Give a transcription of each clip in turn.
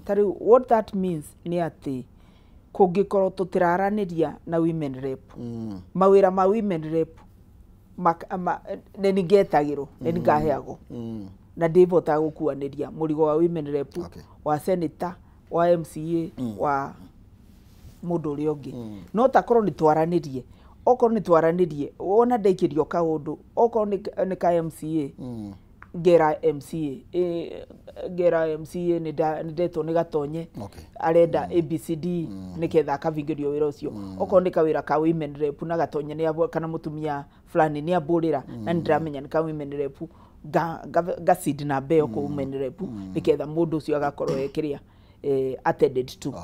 Ta rĩu what that means nĩ atĩ kũngĩkorwo tũtiraranĩria na women rep, mawĩra ma women rep nĩ nĩngetagĩrwo, nĩ nĩngaheagwo na ndĩbotaga gũkuanĩria mũrigo wa women rep, wa senator, wa MCA, wa mũndũ ũrĩa ũngĩ. No takorwo nĩ twaranĩrie, okorwo nĩ twaranĩrie, wona ndaikĩrio kaũndũ, okorwo nĩ ka MCA, ngera MCA, ngera MCA nĩ ndetwo nĩ Gatonye, arenda ABCD nĩgetha akabingĩrio wĩra ũcio. Okorwo nĩ kawĩra ka women rep na Gatonye nĩ kana mũtumia fulani nĩ ambũrĩra na nĩ ndĩramenya nĩ ka women rep, nga seed na mbeo kũ women rep nĩgetha mũndũ ũcio agakorwo ekĩrĩa attended to.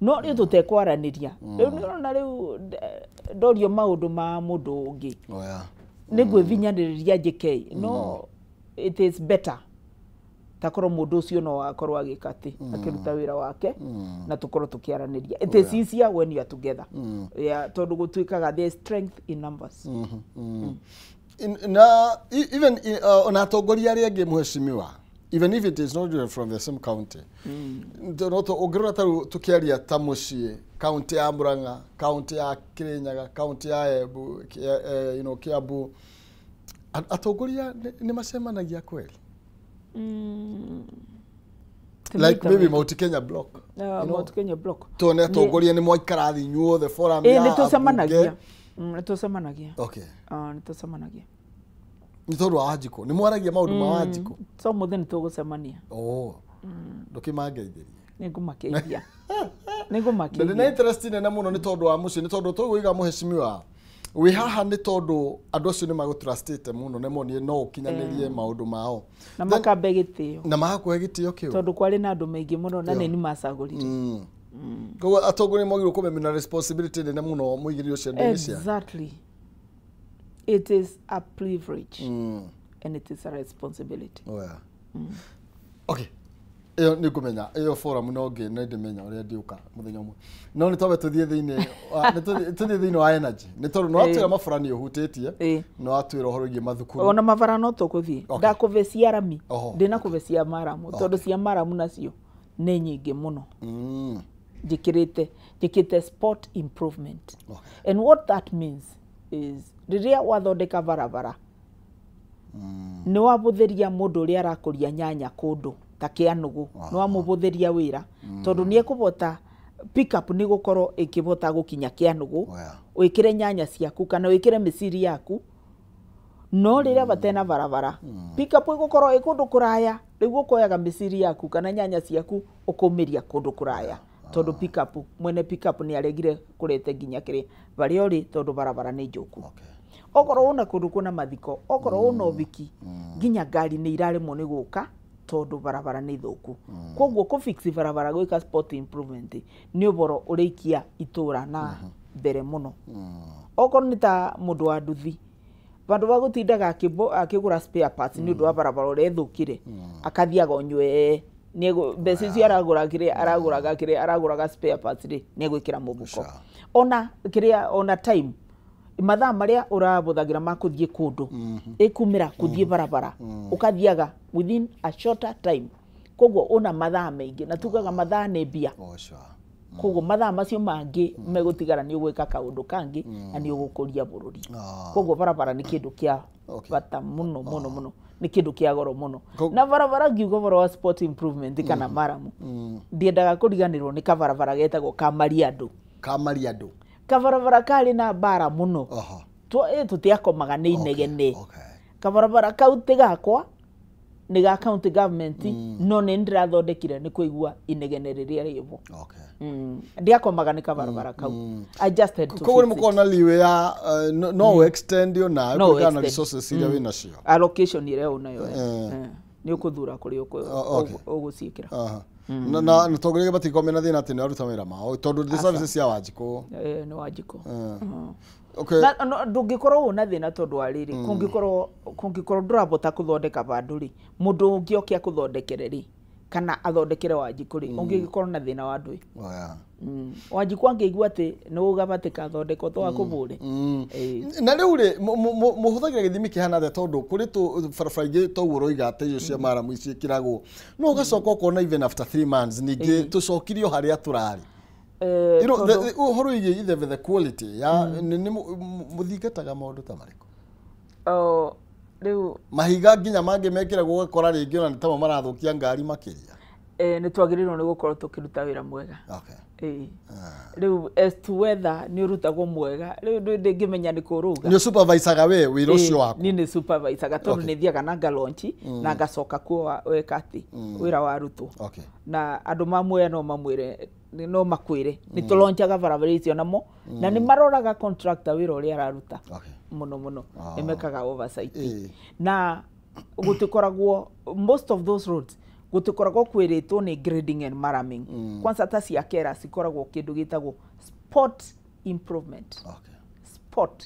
No rĩu tũtekwaranĩria, rĩu nĩ ũrona rĩu ndorio maũndũ ma mũndũ ũngĩ, nĩ ngwĩvinyanĩrĩria njĩke. No it is better takorwo mũndũ ũcio no akorwo agĩka atĩ akĩruta wĩra wake na tũkorwo tũkĩaranĩria. It is easier when you are together, yeah, tondũ gũtuĩkaga there is strength in numbers. Na even ona atongoria arĩa angĩ, mheshimiwa, even if it is not from the same county, no ũngĩrora ta rĩu tũkĩaria ta mũciĩ, county ya Murang'a, county ya Kirinyaga, county ya Embu, Kiambu, atongoria nĩ macemanagia kweli? Like maybe Mount Kenya block. Mount Kenya block. Tuone atongoria nĩ mwaikara thĩ inyuothe, forum ya nĩ tũcemanagia. Nĩ tũcemanagia. Nĩ tũcemanagia. Nĩ tondũ wa Wanjikũ, nĩ mwaragia maũndũ ma Wanjikũ? So mũthĩ nĩ tũgũcemania. Oh. Ndũkĩmangeithĩrie. Nĩ ngũmakeithia. Nĩ ngũmakeithia. Na interest nene mũno nĩ tondũ wa mũciĩ, nĩ tondũ tũgũiga mũheshimiwa wĩ haha nĩ tondũ andũ acio nĩ magũtrustĩte mũno, nĩ monire no ũkinyanĩrie maũndũ mao. Na makambe gĩtĩo. Na magakũhe gĩtĩo kĩu. Tondũ kwarĩ na andũ maingĩ mũno na nĩ macagũrire. Koguo atongoria magĩrĩirwo kũmenya responsibility nene mũno mũigĩrĩirwo ciande-inĩ ciao. Exactly. It is a privilege and it is a responsibility. Oh yeah. Okay. Ĩyo nĩ ngũmenya, ĩyo forum no ngĩ nĩ ndĩmenya ũrĩa ndĩũka mũthenya ũmwe. No nĩ twambe tũthiĩ thĩinĩ tũthiĩ thĩinĩ wa energy. Nĩ tondũ no watwĩra mabara nĩ ũhutĩtie, no watwĩra ũhoro wĩgiĩ mathukuru. Ona mabara no tũkũthiĩ. Ndakũve cia rami, ndĩna kũve cia maramu, tondũ cia maramu nacio nĩ nyingĩ mũno. Njĩkĩrĩte sport improvement. And what that means is rĩrĩa wathondeka barabara nĩ wabũthĩria mũndũ ũrĩa arakũria nyanya kũndũ ta Kĩanũgũ, nĩ wamũbũthĩria wĩra tondũ nĩ ekũbota pick up nĩ gũkorwo ĩkĩbota gũkinya Kĩanũgũ, wĩkĩre nyanya ciaku kana wĩkĩre mĩciri yaku. No rĩrĩa batena barabara, pick up ĩgũkorwo ĩ kũndũ kũraya, rĩu ũkoyaga mĩciri yaku kana nyanya ciaku ũkũmĩria kũndũ kũraya tondũ pick up, mwene pick up nĩ aregire kũrete nginya kĩrĩa barĩa ũrĩ tondũ barabara nĩ njũku. Okorwo una kũndũ kwĩna mathiko, okorwo una ũhiki, nginya ngari nĩ iraremwo nĩ gũka tondũ barabara nĩ thũku. Koguo kũ fix barabara, gwĩka sport improvement nĩ ũboro ũrĩikia itũra na mbere mũno. Okorwo nĩ ta mũndũ wa nduthi, vandũ va gũtindaga akĩgũra spare parts nĩ ũndũ wa barabara ũrĩa ĩthũkire, akathiaga onywe mbeca icio aragũra kĩrĩa aragũraga kĩrĩa aragũraga spare parts rĩ, nĩ egwĩkĩra mũbuko. Ona kĩrĩa ona time mathaa marĩa ũrabũthagĩra ma kũthiĩ kũndũ ĩkumĩra kũthiĩ barabara, ũkathiaga within a shorter time. Koguo una mathaa maingĩ, na tugaga mathaa nĩ mbia. Koguo mathaa macio mangĩ megũtigara nĩ ũgwĩka kaũndũ kangĩ na nĩ ũgũkũria bũrũri. Koguo barabara nĩ kĩndũ kĩa bata mũno mũno mũno, nĩ kĩndũ kĩa goro mũno. Na barabara ngiuga ũhoro wa sport improvement kana maramu, ndiendaga kũriganĩrwo nĩ kabarabara getagwo ka Mariandũ. Ka Mariandũ. Kabarabara karĩ na mbara mũno. Tũtiakomaga nĩ inegene. Kabarabara kau ti gakwa, nĩ ga county government, no nĩ ndĩrathondekire nĩ kũigua inegene rĩrĩa rĩvo. Ndiakomaga nĩ kabarabara kau. I just had to. Koguo nĩ mũkorwo na leeway ya no extend yo na kũringana na resources iria wĩ nacio. Allocation ĩrĩa ũnayo nĩ ũkũthura kũrĩa ũgũciĩkĩra. Na tongoria gĩbatiĩ mena thĩna atĩ nĩ aruta wĩra mao tondũ the services cia Wanjikũ. Nĩ Wanjikũ. Na ndũngĩkorwo ũna thĩna tondũ wa rĩrĩ, kũngĩkorwo ndũrabota kũthondeka vandũ rĩ, mũndũ ũngĩ oke akũthondekere rĩ, Kana athondekere Wanjikũ rĩ, ũngĩgĩkorwo na thĩna wa ndũĩ. Oh, yeah. Wanjikũ angĩigua atĩ nĩ ũgabate kathondeko to akũbũre. Na rĩu rĩ, mũhũthagĩra gĩthimi kĩhana atĩa tondũ kũrĩ barabara ingĩ toguo ũroiga atĩ icio cia maramu ciĩkĩragwo no ũgacoka ũkona even after 3 months ningĩ tũcokirio harĩa tũrarĩ. You know, ũhoro wĩgiĩ either the quality ya nĩ mũthingataga maũndũ ta marĩkũ? Rĩu mahiga nginya mangĩ mekĩragwo ũgakora rĩngĩ ona nĩ tamo marathũkia ngari makĩria. Nĩ twagĩrĩirwo nĩ gũkorwo tũkĩruta wĩra mwega. Okay. Rĩu as to whether nĩ ũrutagwo mwega, rĩu ndĩngĩmenya nĩ kũrũga. Nĩ supervisaga we wĩra ũcio waku? Niĩ nĩ supervisaga tondũ nĩ thiaga na ngalaunch na ngacoka kuo weka atĩ wĩra warutwo. Okay. Na andũ mamwĩra no mamwĩre no makwĩre nĩ tũlaunchaga barabara icio namo na nĩ maroraga contractor wĩra ũrĩa araruta. Okay. Mũno mũno nĩ mekaga oversight. Na gũtikoragwo most of those roads gũtikoragwo kwĩrĩtwo nĩ grading and maraming. Kwanza ta cia Kera cikoragwo kĩndũ gĩtagwo spot improvement. Okay. Spot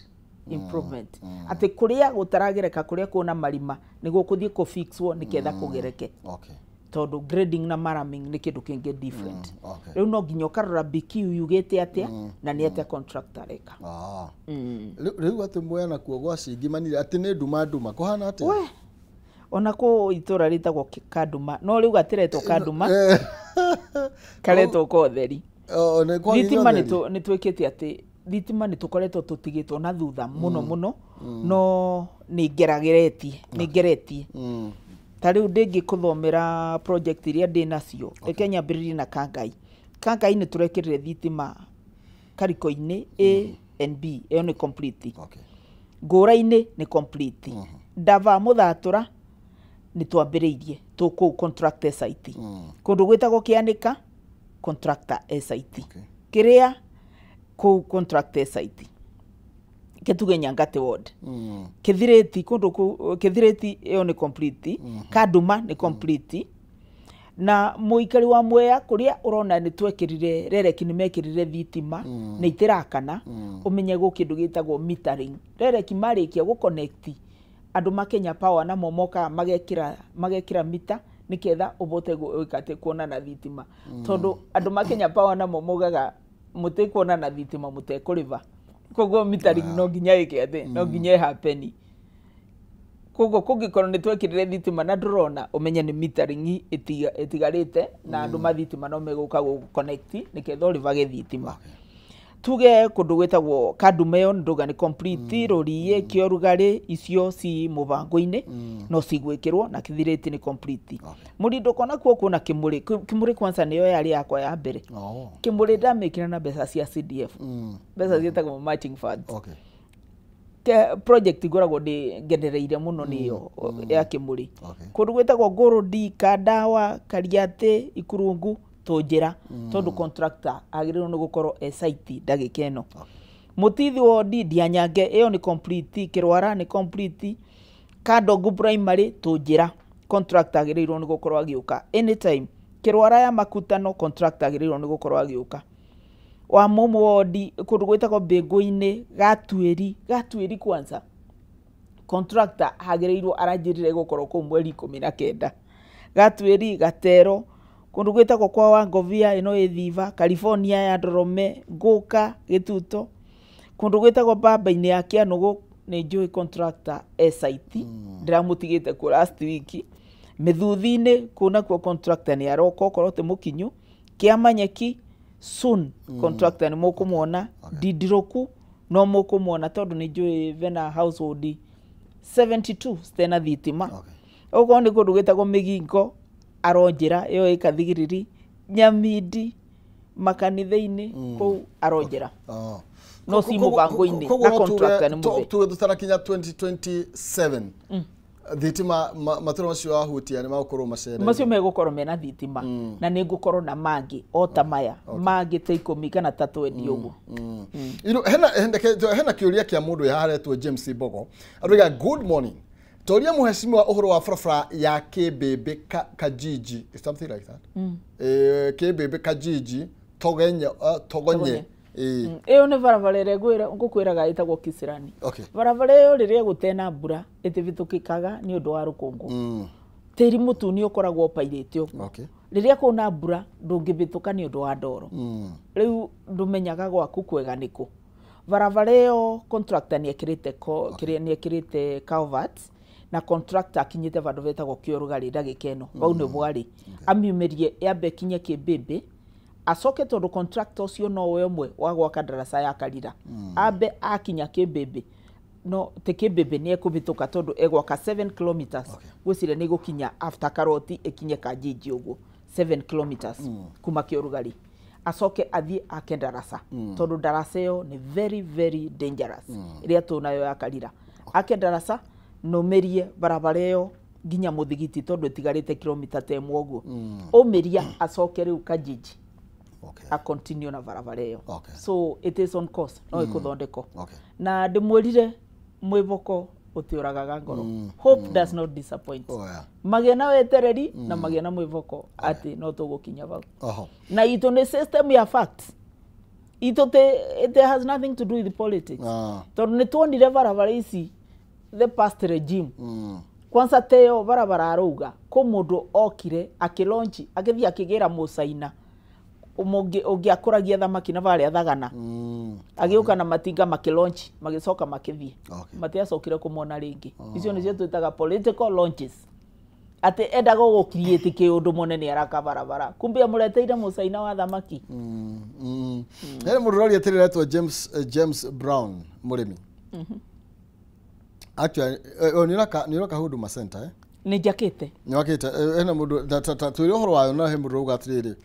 improvement. Atĩ kũrĩa gũtaragereka, kũrĩa kwĩna marima nĩguo kũthiĩ kũfixwo nĩgetha kũgereke. Okay. Tondũ grading na maraming nĩ kĩndũ kĩngĩ different. Okay. Rĩu no nginya ũkarora BQ yugĩte atĩa na nĩ atĩa contractor areka. Rĩu atĩ Mwea nakuo gwa cingimanire atĩ nĩ nduma nduma kũhana atĩa? We ona kũ itũra rĩtagwo Kanduma no rĩu gatiretwo Kanduma, karetwo Kotheri. Thitima nĩ twĩkĩte atĩ thitima nĩ tũkoretwo tũtigĩtwo na thutha mũno mũno, no nĩ ngerageretie, nĩ ngeretie. Ta rĩu ndĩngĩkũthomera project iria ndĩ nacio, reke nyambĩrĩrie na Kangai. Kangai nĩ tũrekĩrire thitima Kariko-inĩ A and B, ĩyo nĩ complete. Okay. Ngũra-inĩ nĩ complete. Ndava Mũthatũra nĩ twambĩrĩirie tũkũu contractor site. Kũndũ gwĩtagwo Kĩanĩka contractor site. Okay. Kĩrĩa kũu contractor site. Kĩtuge Nyangati ward. Kĩthirĩti kũndũ kũu Kĩthirĩti ĩyo nĩ complete. Kanduma nĩ complete. Na mũikari wa Mwea kũrĩa ũrona nĩ twekĩrire rereki nĩ mekĩrire thitima na itirakana, ũmenye gwĩ kĩndũ gĩtagwo metering. Rereki marĩkia gũ-connect andũ ma Kenya Power namo mokaga magekĩra mita nĩketha ũbote gwĩka atĩ kuonana thitima. Tondũ andũ ma Kenya Power namo maugaga mũtikuonana thitima mũtekũrĩba. Koguo metering no nginya ĩke atĩ no nginya ĩhappen. Koguo kũngĩkorwo nĩ twekĩrire thitima na ndũrona, ũmenye nĩ metering ĩtigarĩte na andũ ma thitima no megũka gũ-connect nĩketha ũrĩbage thitima. Tuge kũndũ gwĩtagwo Kandume ĩyo ndauga nĩ complete, Rũriĩ, Kĩorugarĩ icio ci mũbango-inĩ no cigwĩkĩrwo na Kĩthirĩti nĩ complete. Mũrindũko nakuo kwĩna Kĩmũrĩ. Kĩmũrĩ kwanza nĩyo yarĩ yakwa ya mbere. Kĩmũrĩ ndamĩkĩra na mbeca cia CDF. Mbeca ciĩtagwo matching funds. Okay. Project ngoragwo ndĩ ngenereire mũno nĩyo ya Kĩmũrĩ. Okay. Kũndũ gwĩtagwo Ngũrũndi, Kandawa, Kariatĩ, Ikurungu tũnjĩra tondũ contractor agĩrĩirwo nĩ gũkorwo e site ndagĩka ĩno. Mũtithi wondi Ndianyange ĩyo nĩ complete, Kĩrwara nĩ complete, Kandongu primary tũnjĩra contractor agĩrĩirwo nĩ gũkorwo agĩũka anytime. Kĩrwara ya Makutano contractor agĩrĩirwo nĩ gũkorwo agĩũka. Wa Mũmũ wondi kũndũ gwĩtagwo Mbĩngũ-inĩ, Gatuĩri, Gatuĩri kwanza contractor agĩrĩirwo aranjĩrire gũkorwo kũu mweri 19. Gatuĩri, Gatero, kũndũ gwĩtagwo kwa Wangovia ĩno ĩ Thiva, California ya Ndorome, Ngũka, Gĩtuto, kũndũ gwĩtagwo Bamba-inĩ ya Kĩanũgũ nĩ njũĩ contractor e site, ndĩramũtigĩte kuo last week. Mĩthuthi-inĩ kũu nakuo contractor nĩ aroka okorwo ti mũkinyu. Kĩamanyeki soon contractor nĩ mũkũmuona. Ndindirũku no mũkũmuona tondũ nĩ njũĩ vena household 72 citena thitima. Okorwo nĩ kũndũ gwĩtagwo Mĩgingo aronjĩra ĩyo ĩ Kathigiriri, Nyamindi makanitha-inĩ kũu aronjĩra. No ci mũbango-inĩ na contractor nĩ mũthĩ. Tuge tũtanakinya 2027 thitima matũra macio wahutia nĩ magũkorwo macereire. Macio megũkorwo mena thitima na nĩ ngũkorwo na mangĩ o ta maya mangĩ ta 10 kana ta 20 ũguo. Hena kĩũria kĩa mũndũ yaharetwo James Mbogo aroiga good morning, toria mũheshimiwa ũhoro wa barabara ya Kĩmbĩmbĩ Kajiji, something like that. Kĩmbĩmbĩ Kajiji Togenye Togonye. Ĩyo nĩ barabara ĩrĩa ngũkwĩraga ĩtagwo Kisirani. Okay. Barabara ĩyo rĩrĩa gũtena mbura ĩtĩbĩtũkĩkaga nĩ ũndũ wa rũkũngũ. Tĩri mũtune ũkoragwo ũpairĩte ũguo. Okay. Rĩrĩa kwĩna mbura ndũngĩbĩtũka nĩ ũndũ wa ndoro. Rĩu ndũmenyaga gwaku kwega nĩkũ. Barabara ĩyo contractor nĩ ekĩrĩte culverts na contractor akinyĩte vandũ vetagwo Kĩorugarĩ ndagĩka ĩno vau nĩ bwarĩ amiumĩrie yambe ĩkinye Kĩmbĩmbĩ acoke tondũ contractor ũcio nowe ũmwe wa gwaka ndaraca ya Karira ambe akinya Kĩmbĩmbĩ no te Kĩmbĩmbĩ nĩ ekũbĩtũka tondũ egwaka 7 kilometers gwĩciria nĩ gũkinya after Karoti ĩkinye Kanjinji ũguo 7 kilometers kuma Kĩorugarĩ acoke athiĩ ake ndaraca tondũ ndaraca ĩyo nĩ very very dangerous ĩrĩa tũnayo ya Karira ake ndaraca nũmĩrie barabara ĩyo nginya mũthigiti tondũ ĩtigarĩte kilomita ta ĩmwe ũguo ũmĩria acoke rĩu Kajiji a continue na barabara ĩyo. So it is on course no ĩkũthondekwo. Na ndĩmwĩrire mwĩboko ũtĩũragaga ngoro. Hope does not disappoint. Magĩa na wetereri na magĩa na mwĩboko atĩ no tũgũkinya vau. Na itũ nĩ system ya facts. Itũ it has nothing to do with politics. Tondũ nĩ tuonire barabara ici the past regime. Kwanza teo barabara arauga kũ mũndũ okire akĩlaunch agĩthiĩ akĩgĩra mũcaina ũngĩakũragia thamaki na varĩa thagana agĩũka na matinga makĩlaunch magĩcoka makĩthiĩ matiacokire kũmona rĩngĩ. Icio nĩcio twĩtaga political launches atĩ endaga gũcreate kĩũndũ mũnene araka barabara kumbe amũreteire mũcaina wa thamaki. Hena mũndũ ũraria atĩrĩrĩ etwo James Brown mũrĩmi. Actually, nĩ ũraka Huduma Center eh? Nĩ njakĩte. Nĩ wakĩte. Hena mũndũ twĩre ũhoro wayo na he mũndũ ũrauga atĩrĩrĩ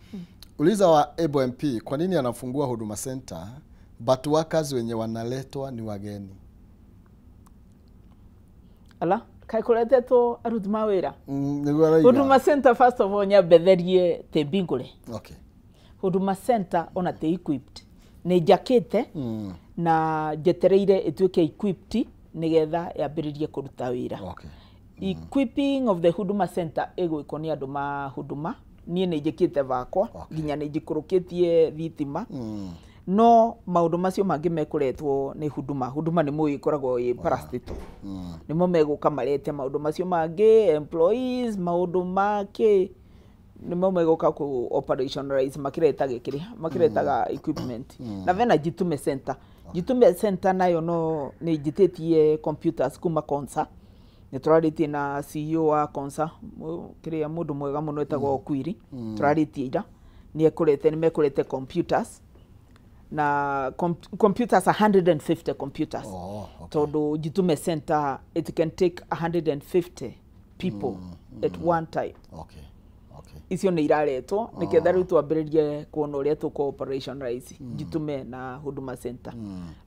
uliza wa Able MP kwa nini anafungua Huduma Center but workers wenye wanaletwa ni wageni. Ala kai kuretetwo aruti ma wĩra. Huduma Center first of all nyambetherie te mbingũre. Huduma Center ona te equipped nĩ njakĩte na njetereire ĩtuĩke equipped nigetha yambĩrĩrie kũruta wĩra. Equipping of the Huduma Center ĩgwĩkwo nĩ andũ ma Huduma. Niĩ nĩ njĩkĩte vakwa nginya nĩ njikũrũkĩtie thitima no maũndũ macio mangĩ mekũretwo nĩ Huduma. Huduma nĩ mũĩ ĩkoragwo ĩ parastatal. Nĩmo megũka marete maũndũ macio mangĩ employees maũndũ makĩ nĩmo megũka kũ operationalize makĩretaga kĩrĩa makĩretaga equipment. Na vena Jitume Center. Jitume Center nayo no nĩ njitĩtie computers kuma Konsa. Nĩ tũrarĩtie na CEO wa Konsa kĩrĩa mũndũ mwega mũno etagwo Okwiri. Tũrarĩtie ira nĩ ekũrete nĩ mekũrete computers na computers 150 computers. Tondũ Jitume Center it can take 150 people at one time. Icio nĩ iraretwo nĩketha rĩu twambĩrĩrie kuona ũrĩa tũkũ operationalize Jitume na Huduma Center.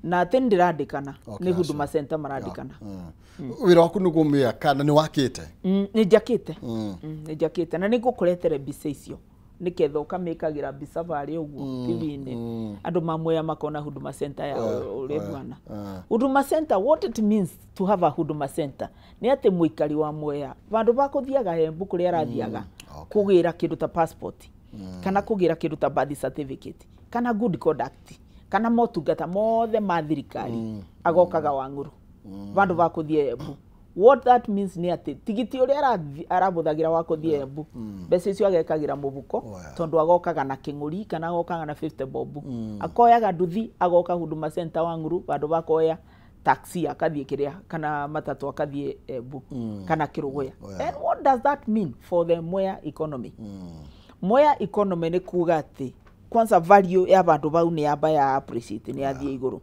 Na atĩ nĩndĩrandĩkana nĩ Huduma Center marandĩkana. Wĩra waku nĩ kũmĩaka na nĩ wakĩte? Nĩ njakĩte. Nĩ njakĩte na nĩ ngũkũretere mbica icio nĩketha ũkamĩkagĩra mbica varĩa ũguo TV-inĩ andũ mamwea makona Huduma Center ya ũrĩa bwana. Huduma Center, what it means to have a Huduma Center nĩ atĩ mũikari wa Mwea vandũ va kũthiaga Embu kũrĩa arathiaga kũgĩra kĩndũ ta passport kana kũgĩra kĩndũ ta birth certificate kana good conduct kana motungata mothe ma thirikari agokaga Wang'uru vandũ va kũthiĩ Embu. What that means nĩ atĩ tigiti ũrĩa arabũthagĩra wa kũthiĩ Embu mbeca icio agekagĩra mũbuko tondũ agokaga na kĩng'ũri kana agokaga na 50 bob akoyaga nduthi agoka Huduma Center Wang'uru vandũ va kuoya taxi akathiĩ kĩrĩa kana matatu akathiĩ Embu kana Kĩrũgũya. And what does that mean for the Mwea economy? Mwea economy nĩ kuga atĩ kwanza value ya vandũ vau nĩ yamba ya appreciate nĩ yathiĩ igũrũ.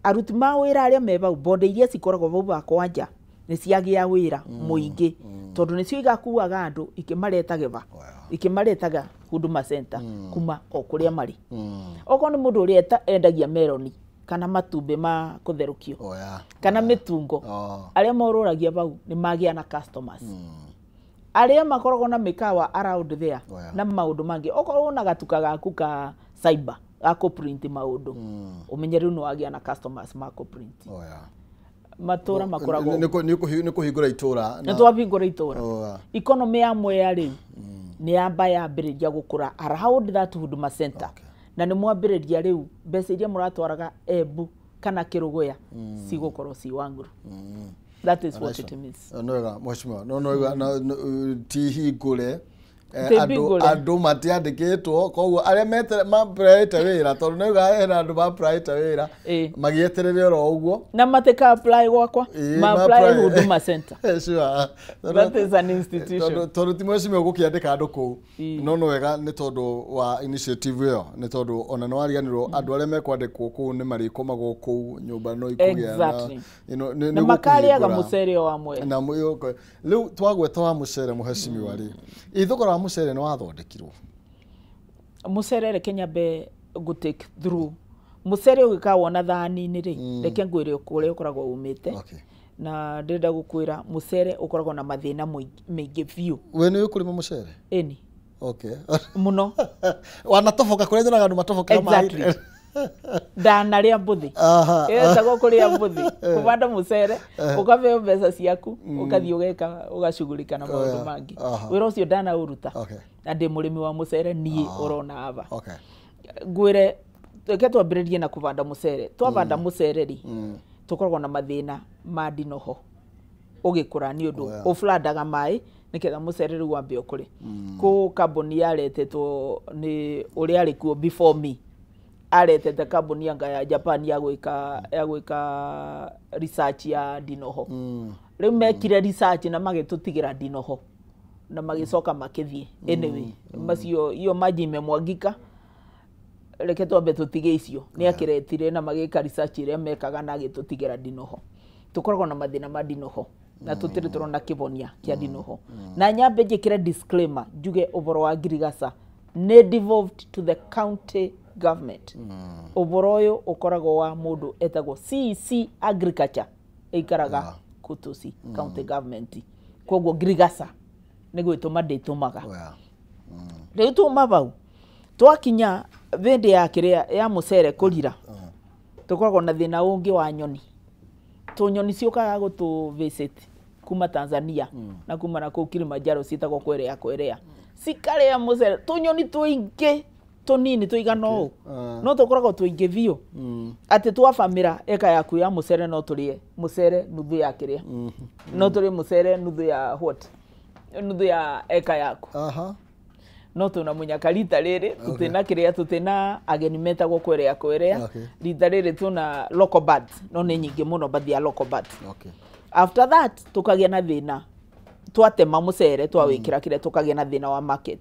Aruti ma wĩra arĩa me vau bonde iria cikoragwo vau ba kwanja nĩ ciagĩa wĩra mũingĩ tondũ nĩcio igakuaga andũ ikĩmaretagĩva ikĩmaretaga Huduma Center kuma o kũrĩa marĩ. Okorwo nĩ mũndũ ũrĩa endagia meroni kana matumbĩ ma kũtherũkio kana mĩtungo arĩa morũragia vau nĩ magĩa na customers. Arĩa makoragwo na mĩkawa around there na maũndũ mangĩ okorwo na gatuka gaku ka cyber ga kũ-print maũndũ ũmenye rĩu nĩ wagĩa na customers ma kũ-print. Matũra makoragwo nĩ kũhingũra itũra nĩ twahingũra itũra. Economy ya Mwea rĩu nĩ yamba yambĩrĩria gũkũra around that Huduma Center. Na nĩ mwambĩrĩria rĩu mbeca iria mũratwaraga Embu kana Kĩrũgũya cigũkorwo ci Wang'uru. That is what it means. No wega mheshimiwa no no ti hingũre Andũ matiandĩkĩtwo koguo arĩa mapraĩte wĩra tondũ nĩuga hena andũ mapraĩte wĩra magĩeterere oro ũguo na mateka apply gwakwa ma apply Huduma Center. Sure. That is an institution. Tondũ ti mwecimio gũkĩandĩka andũ kũu no nĩ wega nĩ tondũ wa initiative ĩyo nĩ tondũ ona nĩ wariganĩrwo andũ arĩa mekwandĩkwo kũu nĩ marĩkomagwo kũu nyũmba no ikũgĩa na makarĩaga mũcere o wa na rĩu twagweta wa mũcere mũhecimiwa rĩ ithogora wa mũcere nĩ wathondekirwo mũcere reke nyambe ngũ take through mũcere ũgĩkawona thani-inĩ rĩ reke ngwĩre kũrĩa ũkoragwo umĩte na ndĩrenda gũkwĩra mũcere ũkoragwo na mathĩna maingĩ biũ. We nĩ ũkũrĩma mũcere? Ĩni. Okay. Mũno. Wanatoboka kũrĩa nyonaga andũ matobokera maĩ. Exactly. Ndanarĩa mbũthi. Ĩtagwo kũrĩa mbũthi. Kũbanda mũcere, ũkaheo mbeca ciaku, ũkathiĩ ũgeka ũgacugurika na maũndũ mangĩ. Wĩra ũcio ndanaũruta. Na ndĩ mũrĩmi wa mũcere niĩ ũrona aba. Ngwĩre reke twambĩrĩrie na kũbanda mũcere. Twabanda mũcere rĩ, tũkoragwo na mathĩna ma ndinoho ũgĩkũra nĩ ũndũ ũblandaga maĩ nĩgetha mũcere rĩu wambe ũkũre. Kũ kambuni yaretetwo nĩ ũrĩa arĩ kuo before me aretete kambuni anga ya Japan ya gwĩka research ya ndinoho. Rĩu mekire research na magĩtũtigĩra ndinoho na magĩcoka makĩthiĩ. Anyway, macio iyo maji imemwagika reke twambe tũtige icio. Nĩ akĩretire na magĩka research ĩrĩa mekaga na agĩtũtigĩra ndinoho. Tũkoragwo na mathĩna ma ndinoho na tũtirĩ tũrona kĩhonia kĩa ndinoho. Na nyambe njĩkĩre disclaimer njuge ũhoro wa ngirigaca nĩ devolved to the county government. Ũhoro ũyũ ũkoragwo wa mũndũ etagwo CEC Agriculture ĩikaraga Kutusi county government. Koguo ngirigaca nĩ gwĩtũma ndĩtũmaga. Rĩu tuma bau twakinya hĩndĩ ya kĩrĩa ya mũcere kũrira tũkoragwo na thĩna ũngĩ wa nyoni. Tũnyoni ciũkaga gũtũ visit kuma Tanzania na kuma na kũu Kilimanjaro ciĩtagwo kwerea kwerea cikarĩa mũcere tũnyoni tũingĩ tũnini tũigana ũũ no tũkoragwo tũingĩ biũ atĩ twabamĩra eka yaku ya mũcere no tũrĩe mũcere nuthu ya kĩrĩa no tũrĩe mũcere nuthu ya what nuthu ya eka yaku. No tũna mũnyaka rita rĩrĩ tũtĩna kĩrĩa tũtĩna ageni metagwo kwerea kwerea rita rĩrĩ tũna local birds no nĩ nyingĩ mũno but they are local birds. After that tũkagĩa na thĩna twatema mũcere twawĩkĩra kĩrĩa tũkagĩa na thĩna wa market.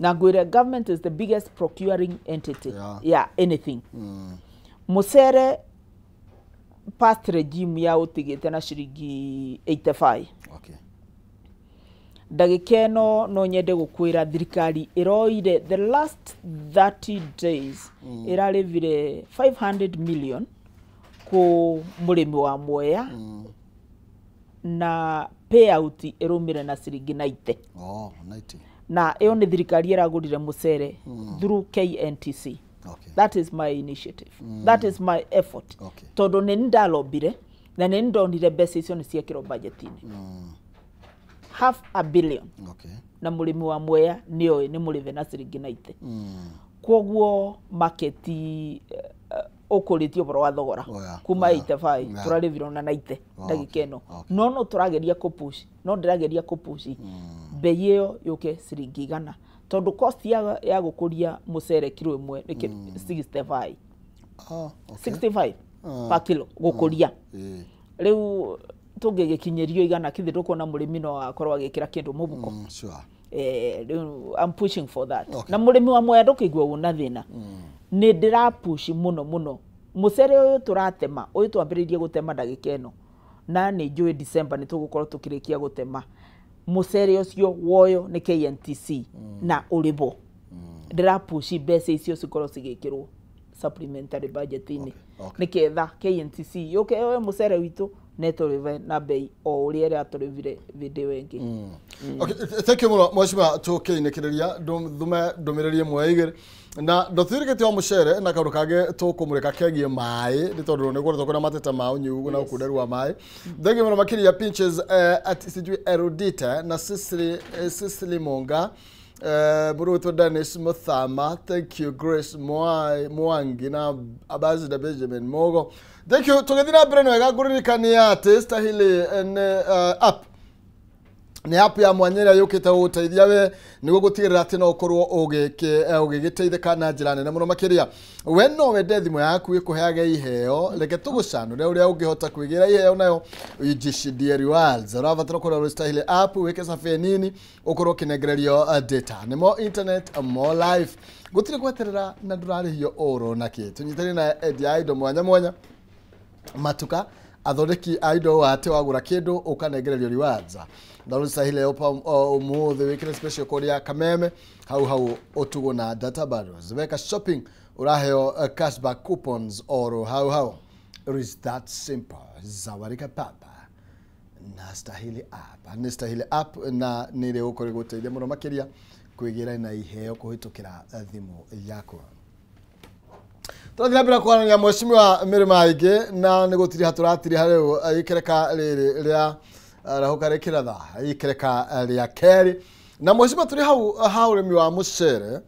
Na ngwĩre government is the biggest procuring entity ya anything. Mũcere past regime ya ũtigĩte na ciringi 85. Ndagĩka ĩno no nyende gũkwĩra thirikari ĩroire the last 30 days ĩrarĩvire 500 million kũ mũrĩmi wa Mwea na payout ĩrũmire na ciringi 90. Oh, 90. Na ĩyo nĩ thirikari ĩragũrire mũcere through KNTC. That is my initiative. That is my effort. Tondũ nĩ ndalombire na nĩ ndonire mbeca icio nĩ ciekĩrwo budget-inĩ. 500 million. Na mũrĩmi wa Mwea nĩoĩ nĩ mũrĩve na ciringi 90. Koguo market ũkũrĩtie ũhoro wa thogora kuma 85 tũrarĩvirwo na 90 ndagĩka ĩno. No no tũrageria kũpush, no ndĩrageria kũpush bei ĩyo yũke ciringi 100 tondũ cost ya gũkũria mũcere kiro ĩmwe nĩ 65. 65 per kilo gũkũria. Rĩu tũngĩgĩkinyĩrio 100 kithĩ ndũkuona mũrĩmi no akorwo agĩkĩra kĩndũ mũbuko. Rĩu I'm pushing for that. Na mũrĩmi wa Mwea ndũkĩigua wũna thĩna. Nĩ ndĩrapush mũno mũno mũcere ũyũ tũratema ũyũ twambĩrĩirie gũtema ndagĩka ĩno na nĩ njũĩ December nĩ tũgũkorwo tũkĩrĩkia gũtema mũcere ũcio woyo nĩ KNTC na ũrĩbo. Ndĩrapush mbeca icio cikorwo cigĩkĩrwo supplementary budget-inĩ nĩketha KNTC yũke yoe mũcere witũ na ĩtũrĩve na bei o ũrĩa ĩratũrĩvire hĩndĩ ĩyo ĩngĩ. Thank you mũno mheshimiwa tũkĩinĩkĩrĩria thume ndũmĩrĩri ĩmwe igĩrĩ na ndũtirĩkĩtie wa mũcere na kaũndũ kangĩ tũkũmũrĩka kegiĩ maĩ nĩ tondũ nĩ gũkoretwo kwĩna mateta ma ũnyihu na ũkunderu wa maĩ. Thank you mũno makĩria Pinches at sijui Erudite na Sicily Monga Mũrũtwo Dennis Muthama, thank you Grace Mwangi na Ambassador Benjamin Mogo. Thank you. Tũgĩthiĩ na mbere nĩ wega ngũririkania atĩ Stahili nĩ app Nĩ app ya mwanya ĩrĩa yũkĩte gũgũteithia we nĩguo gũtigĩrĩra atĩ no ũkorwo ũgĩgĩteithĩka na njĩra nene mũno makĩria. We no wende thimũ yaku ĩkũheage iheo, reke tũgũcanũre ũrĩa ũngĩhota kwĩgĩra iheo nayo ujishindie rewards. Ũrabatara kũrora Stahili app, wĩke cabe nini, ũkorwo ũkĩnengererio data. Nĩ more internet, more life. Gũtirĩ gweterera na ndũrarĩhio oro na kĩ. Tũnyitanĩre na endia a indo mwanya mwanya, matuka athondeki a indo atĩ wagũra kĩndũ ũkanengererio rewards. Download Stahili app ũmũthĩ, wĩkĩre special code ya Kameme hau hau ũtugwo na data bundles. Weka shopping ũraheo cashback coupons oro hau hau. It is that simple. Zawarika papa na Stahili app. Nĩ Stahili app na nĩ ĩrĩ gũkorwo ĩgũteithia mũno makĩria kwĩgĩra na iheo kũhĩtũkĩra thimũ yaku. Tũrathiĩ na mbere kwaranĩria mheshimiwa Mĩrĩma aingĩ na nĩ gũtiriha tũratiriha rĩu ikereka rĩrĩ rĩa rahũka rĩkĩratha ikereka rĩa kerĩ. Na mheshimiwa, tũrĩ hau ha ũrĩmi wa mũcere,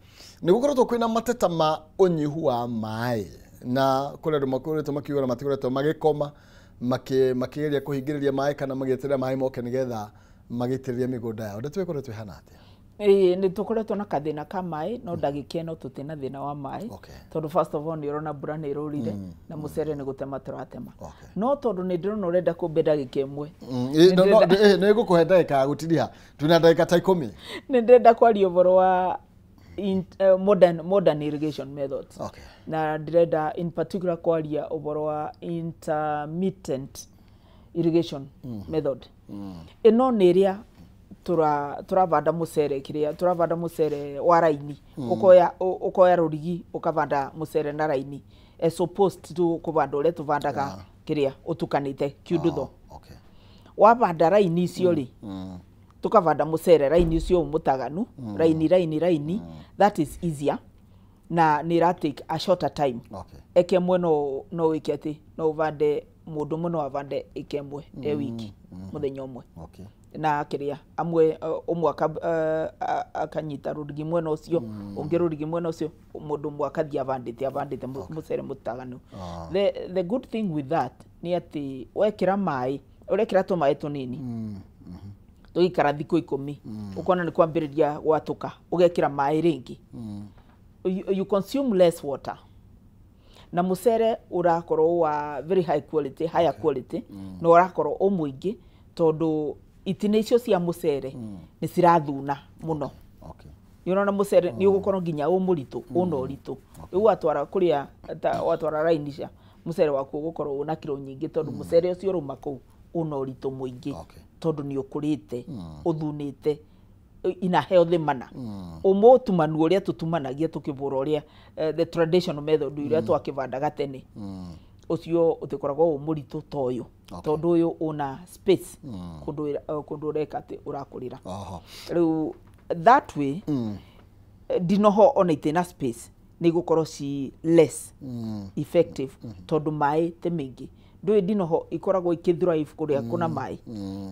nĩ gũkoretwo kwĩna mateta ma ũnyihu wa maĩ na kũrĩ andũ makoretwo makiuga na matikoretwo magĩkoma makĩgeria kũhingĩrĩria maĩ kana magĩeterera maĩ moke nĩgetha magĩitĩrĩrie mĩgũnda yao. Ndeto ĩkoretwo ĩhana atĩa? Ĩĩ, nĩ tũkoretwo na kathĩna ka maĩ, no ndagĩka ĩno tũtirĩ thĩna wa maĩ tondũ first of all nĩ ũrona mbura nĩ ĩrũrire na mũcere nĩ gũtema tũratema. No tondũ nĩ ndĩrona ũrenda kũmbe ndagĩka ĩmwe, Nĩ ngũkũhe ndagĩka ya gũtiriha, twĩna ndagĩka ta 10. Nĩ ndĩrenda kwaria ũhoro wa modern irrigation methods na ndĩrenda in particular kwaria ũhoro wa intermittent irrigation method. Ĩno nĩ ĩrĩa tũravanda mũcere, kĩrĩa tũravanda mũcere wa raini, ũkoya rũrigi ũkavanda mũcere na raini as opposed to kũvanda ũrĩa tũvandaga kĩrĩa ũtukanĩte kiundutho. Wavanda raini icio rĩ, tukavanda mũcere raini ũcio mũtaganu, raini raini raini, that is easier na nĩ ĩra take a shorter time. Eke ĩmwe no wĩke atĩ no ũvande, mũndũ ũmwe no avande ĩka ĩmwe e wiki, mũthenya ũmwe. Na kĩrĩa amwe ũmwe akanyita rũrigi mwena ũcio, ũngĩ rũrigi mwena ũcio, mũndũ ũmwe akathiĩ avandĩte mũcere mũtaganu. The good thing with that nĩ atĩ wekĩra maĩ, ũrekĩra tũmaĩ tũnini, tũgĩikara thikũ 10 ũkona nĩ kwambĩrĩria gwatũka, ũgekĩra maĩ rĩngĩ. You consume less water na mũcere ũrakorwo wa very high quality, higher quality, na ũrakorwo ũ mũingĩ tondũ itina icio cia mũcere nĩ cirathuna mũno. Nĩ ũrona mũcere nĩ ũgũkorwo nginya ũ mũritũ, ũna ũritũ. Rĩu watwara kũrĩa watwara raini cia mũcere waku ũgũkorwo ũna kiro nyingĩ tondũ mũcere ũcio ũrauma kũu ũna ũritũ mũingĩ tondũ nĩ ũkũrĩte, ũthunĩte ina healthy manner. Ũmũtumanu ũrĩa tũtumanagia tũkĩbũra ũrĩa the traditional method ũrĩa twakĩvandaga tene, ũcio ũtĩkoragwo wĩ mũritũ ta ũyũ tondũ ũyũ ũna space kũndũ ũreka atĩ ũrakũrĩra. Rĩu that way ndinoho ona itĩna space nĩ igũkorwo ci less effective tondũ maĩ ti maingĩ. Ndũĩ ndinoho ikoragwo ikĩthrive kũrĩa kũna maĩ.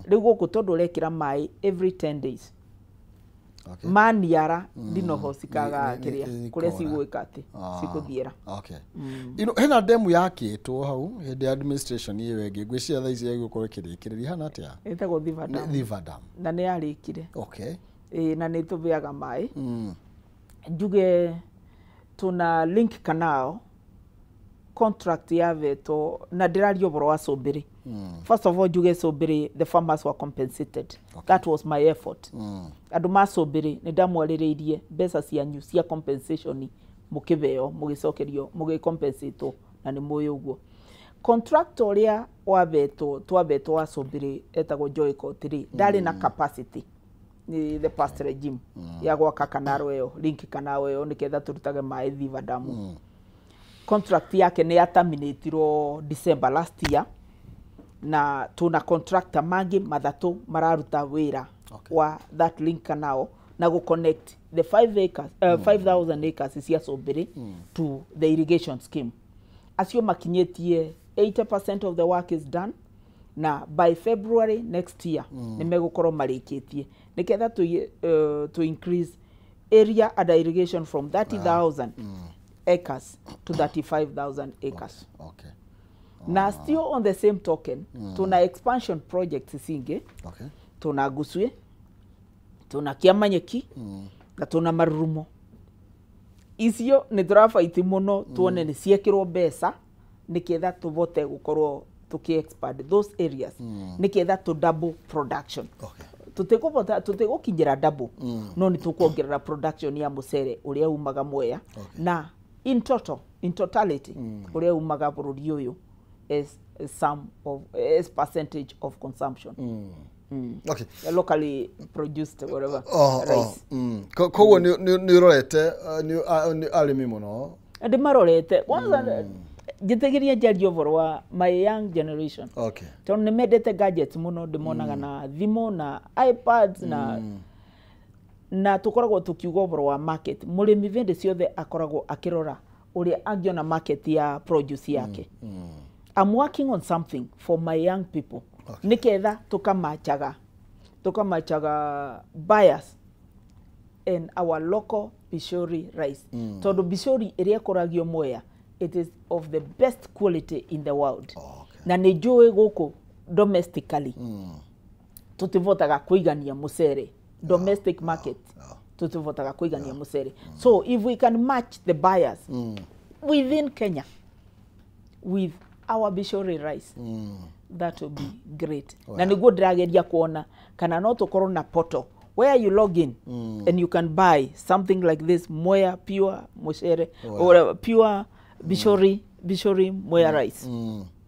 Rĩu gũkũ tondũ ũrekĩra maĩ every 10 days, maniara ndinoho cikaga kĩrĩa kũrĩa cigwĩka atĩ cikũthiĩra. Hena demu yakĩtwo hau hĩndĩ ya administration ĩyo ĩngĩ, ngwĩciria thaa ici ĩgũkorwo ĩkĩrĩkĩrĩria hana atĩa? Ĩtagwo Thiva Dam. Thiva Dam. Na nĩ yarĩkire. Ĩĩ, na nĩ tũbĩaga maĩ. Njuge tuna link canal contract yavetwo na ndĩraria ũhoro wa Cũmbĩrĩ. First of all njuge Cũmbĩrĩ, the farmers were compensated. That was my effort. Andũ ma Cũmbĩrĩ nĩ ndamwarĩrĩirie mbeca cianyu cia compensation mũkĩbeo, mũgĩcokerio, mũgĩcompensatwo na nĩ mũĩ ũguo. Contractor ũrĩa wabetwo, twabetwo wa Cũmbĩrĩ etagwo Joy Court rĩ, ndarĩ na capacity ni the past regime ya gwaka kanaro ĩyo, link canal ĩyo nĩgetha tũrutage maĩ Thiva Dam. Contract yake nĩ yaterminatirwo December last year na tuna contractor mangĩ mathatũ mararuta wĩra wa that link canal na gũ connect the 5 acres, 5000 acres cia Cũmbĩrĩ to the irrigation scheme. Acio makinyĩtie 80% of the work is done na by February next year nĩ megũkorwo marĩkĩtie nĩgetha to increase area under irrigation from 30,000 acres to 35,000 acres. Na still on the same token, tuna expansion projects cingĩ. Tuna Gusue Tuna Kiamanyeki na tuna Marurumo. Icio nĩ tũrabaiti mũno tuone nĩ ciekĩrwo mbeca nĩketha tũvote gũkorwo tũkĩ expand those areas nĩketha tũ double production. Okay. Tũtikũvota tũtigũkinyĩra double, no nĩ tũkuongerera production ya mũcere ũrĩa umaga Mwea. Okay. Na in total, in totality, ũrĩa umaga bũrũri ũyũ as a sum of as percentage of consumption. Okay. Locally produced whatever Oh, rice. Koguo nĩ ũrorete nĩ arĩmi mũno. Ndĩmarorete kwanza, njĩtĩkĩrie njarie ũhoro wa my young generation, tondũ nĩ mendete gadgets mũno, ndĩmonaga na thimũ na iPads na tũkoragwo tũkiuga ũhoro wa market. Mũrĩmi hĩndĩ ciothe akoragwo akĩrora ũrĩa angĩona market ya produce yake. I'm working on something for my young people nĩketha tũkamachaga buyers and our local Bishori rice, tondũ Bishori ĩrĩa ĩkũragio Mwea, it is of the best quality in the world. Na nĩ njũĩ gũkũ domestically tũtivotaga kũigania mũcere domestic market, tũtivotaga kũigania mũcere. So if we can match the buyers within Kenya with our Bishori rice, that will be great. Na nĩguo ndĩrageria kuona kana no tũkorwo na portal where you log in and you can buy something like this Mwea pure mucere or pure Bishori Mwea rice,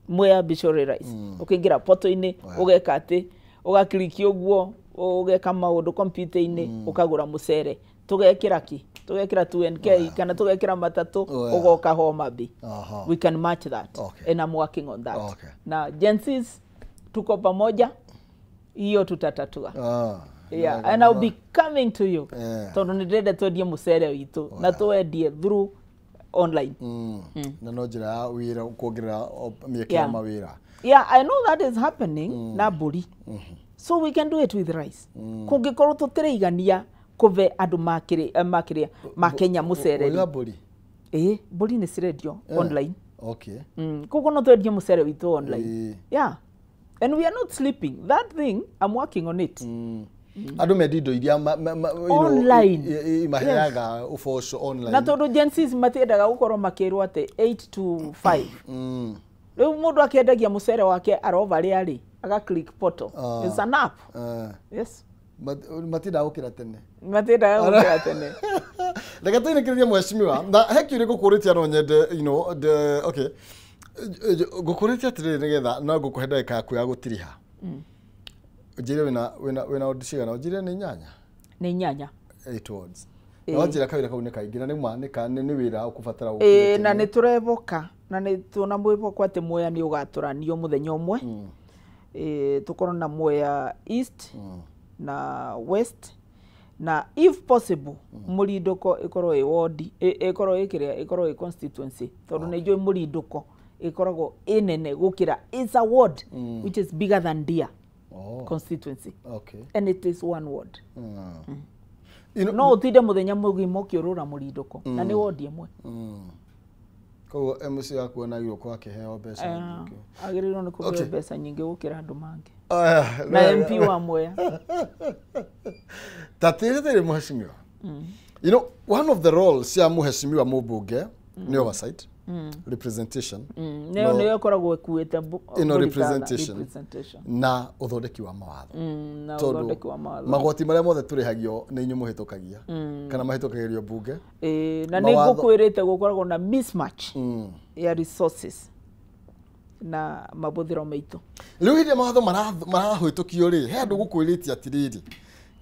Mwea Bishori rice. Ũkĩingĩra portal-inĩ, ũgeka atĩ ũgakiriki ũguo, ũgeka maũndũ kompiuta-inĩ, ũkagũra mũcere, tũgekĩra ki tũgekĩra 2NK kana tũgekĩra matatũ, ũgoka Homa Bay. We can match that. And I'm working on that. Na Gen Zs tuko pamoja, hiyo tutatatua. Yeah, and I'll be coming to you, tondũ nĩ ndĩrenda twendie mũcere witũ na tũwendie through online. Na no njĩra ya wĩra kuongerera mĩeke ya mawĩra. Yeah, I know that is happening na mbũri, so we can do it with rice. Kũngĩkorwo tũtĩraigania kũve andũ makĩrĩa ma Kenya mũcere Ũiga rĩ. Mbũri? Ĩĩ, mbũri nĩ cirendio online. Koguo no twendie mũcere witũ online. Yeah, and we are not sleeping. That thing, I'm working on it. Andũ mendi indo iria Online. imaheaga ũboco online. Na tondũ Gen Zs matiendaga gũkorwo makĩrwo atĩ 8 to 5, rĩu mũndũ akĩendagia mũcere wake arova rĩa rĩ aga click portal. It's an app. Yes. Matindaga gũkĩra tene. Matiendaga gũkĩra tene. Reke tũinĩkĩrĩrie, mheshimiwa, na he kĩũria ngũkũrĩtie, no nyende okay, ngũkũrĩtie atĩrĩrĩ, nĩgetha no ngũkũhe ndagĩka yaku ya gũtiriha, ũnjĩre wĩna ũndũ cigana, ũnjĩre nĩ inyanya. Nĩ inyanya. Eight words, na wanjĩra kawĩra kau nĩ kaingĩ na nĩ ma nĩ wĩra ũkũbatara Ĩĩ, gũkĩra na tene. nĩ tũreboka na nĩ tũna mwĩboko atĩ Mwea nĩ ũgatũranio mũthenya ũmwe. Ĩĩ, tũkorwo na Mwea East na West na if possible Mũrindũko ĩkorwo ĩ ward, ĩkorwo ĩ kĩrĩa, ĩkorwo ĩ constituency, tondũ nĩ njũĩ Mũrindũko ĩkoragwo ĩ nene gũkĩra, is a ward which is bigger than Ndia constituency, and it is one ward. No ũtinde mũthenya mũgima ũkĩũrũra Mũrindũko na nĩ ward ĩmwe. Koguo MC waku onagirwo kwa akĩheo mbeca nyingĩ. Agĩrĩirwo nĩ kũheo mbeca nyingĩ gũkĩra andũ mangĩ Aya, na MP wa Mwea. Tatirĩrĩ, mheshimiwa, one of the roles cia mheshimiwa mũmbunge nĩ oversight, representation. Nĩyo nĩyo ĩkoragwo ĩkuĩte Ĩno mbũri tana, representation. Representation. Na ũthondeki wa mawatho. Na Tondũ ũthondeki wa mawatho. Magoti marĩa mothe tũrĩhagio nĩ inyuĩ mũhĩtũkagia kana mahĩtũkagĩrio mbunge. Ĩĩ, na nĩ ngũkwĩrĩte gũkoragwo na mismatch ya resources na mabũthĩro maitũ. Rĩu hĩndĩ ĩrĩa mawatho marahĩtũkio rĩ, he andũ gũkwĩrĩtie atĩrĩrĩ,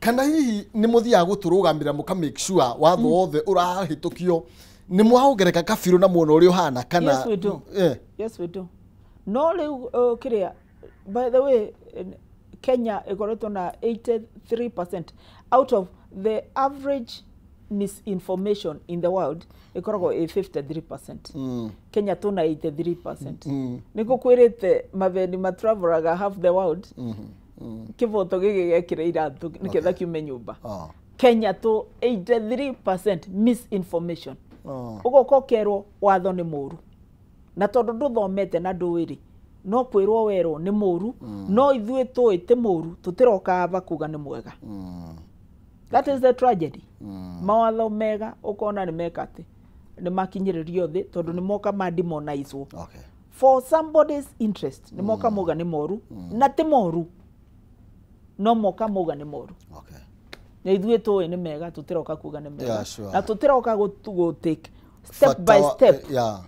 kana hihi nĩ mũthiaga gũtũrũgamĩra mũka make sure watho wothe ũrahĩtũkio nĩ mwaongereka kabirũ na muona ũrĩa ũhana kana? Yes, we do. Yes, we do. No rĩu kĩrĩa, by the way, Kenya ĩkoretwo na 83% out of the average misinformation in the world ĩkoragwo ĩ 53%. Kenya tũna 83%. Nĩ ngũkwĩrĩte maveni matravelaga half the world, kĩboto gĩkĩ gekĩre iratũ nĩgetha kiume nyũmba. Kenya tũ 83% misinformation. Ũgoka ũkerwo watho nĩ mũru, na tondũ ndũthomete na ndũĩ rĩ, no kwĩrwo werwo nĩ mũru, no ithuĩ tũĩ ti mũru, tũtiroka aba kuga nĩ mwega. That is the tragedy. Mawatho mega ũkona nĩ meka atĩ nĩ makinyĩrĩrio thĩ tondũ nĩ moka ma demonizwo. Okay. For somebody's interest nĩ moka mauga nĩ moru na ti moru, no moka mauga nĩ moru. Okay. Na ithuĩ tũĩ nĩ mega, tũtiroka kuga nĩ mega. Yeah, sure. Na tũtiroka gũ take step by step yeah.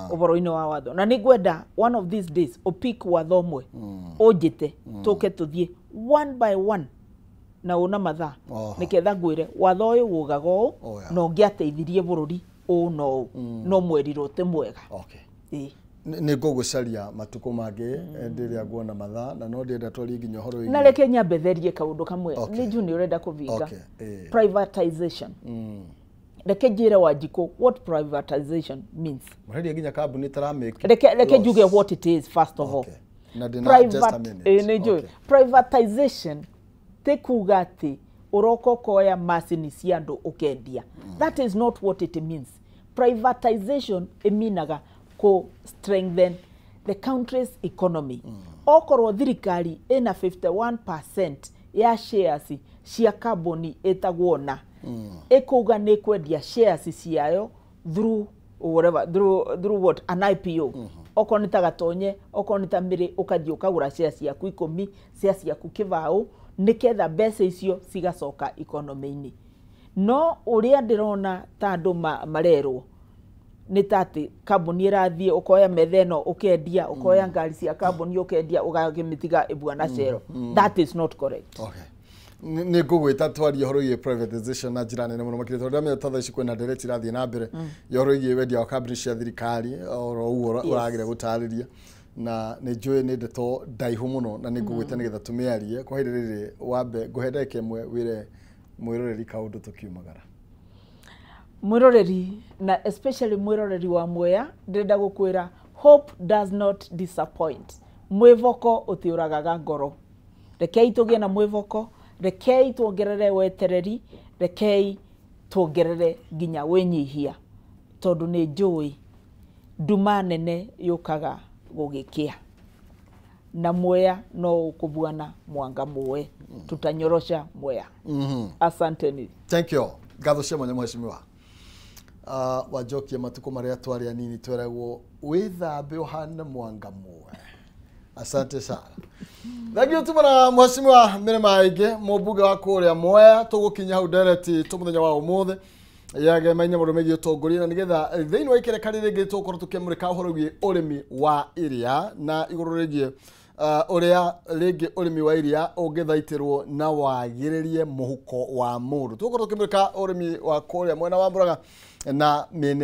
ũhoro-inĩ wa watho. Na nĩ ngwenda one of these days ũpick watho ũmwe ũnjĩte tũke tũthiĩ one by one na ũna mathaa nĩketha ngwĩre watho ũyũ wugaga ũũ na ũngĩateithirie bũrũri ũũ na ũũ, no mwerirwo ti mwega. Okay. Nĩ ngũgũcaria matukũ mangĩ rĩrĩa nguona mathaa, na no ndĩrenda twarie nginya ũhoro wĩgiĩ. Na reke nyambe therie kaũndũ kamwe. Nĩ njũĩ nĩ ũrenda kũvinga. Privatization. Reke njĩre Wanjikũ what privatization means. Mũrendia nginya kambuni ĩtaramake. Reke njuge what it is first of all. Na ndĩna just a minute. Privatization ti kuga atĩ ũroka ũkoya macini cia andũ ũkendia. That is not what it means. Privatization ĩminaga kũ strengthen the country's economy. Okorwo thirikari ĩna 51% ya shares cia kambuni ĩtagwo na ĩkauga nĩ kwendia shares ciayo through whatever, through what an IPO. Okorwo nĩ ta Gatonye, okorwo nĩ ta Mĩrĩ, ũkathiĩ ũkagũra shares ciaku 10, shares ciaku 20, nĩketha mbeca icio cigacoka economy-inĩ. No ũrĩa ndĩrona ta andũ marerwo nĩ ta atĩ kambuni ĩrathiĩ ũkoya metha ĩno ũkendia, ũkoya ngari cia kambuni ũkendia, ũgakĩmĩtiga ĩbwana cero. That is not correct. Okay. Nĩ ngũgwĩta twarie ũhoro wĩgiĩ privatization na njĩra nene mũno makĩria, tondũ ndĩramenya ta thaa ici kwĩna ndereti irathiĩ na mbere ya ũhoro wĩgiĩ wendia wa kambuni cia thirikari, oro ũguo ũragĩra gũtarĩria, na nĩ njũĩ nĩ ndeto ndaihu mũno na nĩ ngũgwĩta nĩgetha tũmĩarie. Kwa ihinda rĩrĩ wambe ngũhe ndagĩka ĩmwe wĩre mwĩroreri kaũndũ tũkiumagara. Mwĩroreri, na especially mwĩroreri wa Mwea, ndĩrenda gũkwĩra hope does not disappoint. Mwĩvoko ũtiũragaga ngoro. Rekei tũgĩe na mwĩvoko, rekei tuongerere wetereri, rekei tuongerere nginya wĩnyihia, tondũ nĩ njũĩ nduma nene yũkaga gũgĩkĩa na Mwea no ũkũbuana mwanga mũe, tutanyorosha Mwea. Asanteni. Thank you. Ngatho cia mwanya mheshimiwa. Wanjokia matukũ marĩa twarĩ anini tweragwo wĩthambe ũhane mwanga mũe. Asante sana. Thank you tumana mheshimiwa Mĩrĩ Maingĩ, mũmbunge wa kũrĩa Mwea. Tũgũkinya hau ndereti tũ mũthenya wa ũmũthĩ yagemaine mũndũ megiĩ ũtongoria, na nĩgetha thĩinĩ wa ikereka rĩrĩ rĩngĩ tũgũkorwo tũkĩmũrĩka ũhoro wĩgiĩ ũrĩmi wa iria na igũrũ rĩgiĩ ũrĩa rĩngĩ ũrĩmi wa iria ũngĩthaitĩrwo na wagĩrĩrie mũhuko wa mũndũ. Tũgũkorwo tũkĩmũrĩka ũrĩmi wa kũrĩa mwena wa Murang'a na mĩena